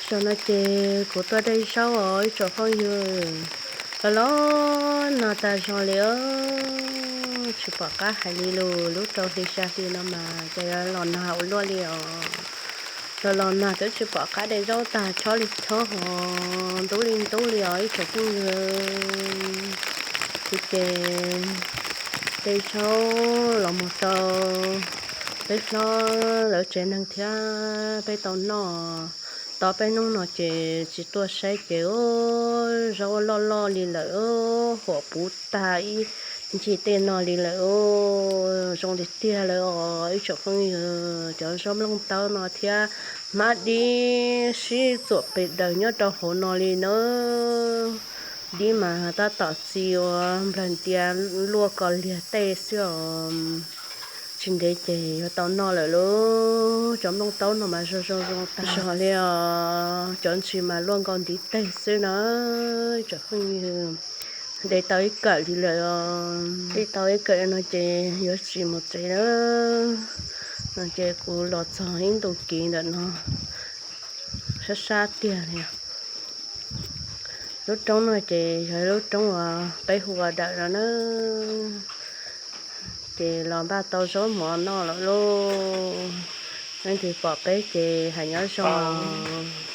Tam no ces kuv tua de zaub os ib tsoom phooj ywg, los los nag tag zog li os, tsis pom qab hais li lus. Lub rau hli xya hli no mas ces los nag ua luaj li os. Los los nag twb tsis pom qab de zaub tag, chob li chob hos ntub li ntub li os ib tsoom phooj ywg. Kuv ces de zaub los mus rau peb hlob lawv tsev neeg thiab peb tau noj. Tau peb hnub no ces tsis tuaj saib ces zaub loj loj li lawm, huam puv tag ib ncig tej no li lawm. Zoo tiag tiag lawm os ib tsoom phooj ywg. Cov zaub nplooj taub no thiab hmab dib sib txuam pes daws nyob rau hauv no li na. Dib mas tab tom txi ua nplawg ntia luaj ko liag tej xwb os. Tsis ntev ces yuav tau noj lawm lauj. Cov nplooj taub no mas zoo zoo zoo tag zog li os. Cov ntsis mas luaj nkaus ntiv teg xwb na. Tsoom phooj ywg, de tau ib kawm li lawm os. De tau ib kawm no ces yuav tsis mus tsev na. No ces kuv los txog ib ntu kiv ntawm no, sab sab tiag li. Lub roob no ces yog lub roob uas peb hu ua dawm no na. Ces los npaj tau zaub mov noj lawm lauj. Leej twg pom peb ces hais nyob zoo.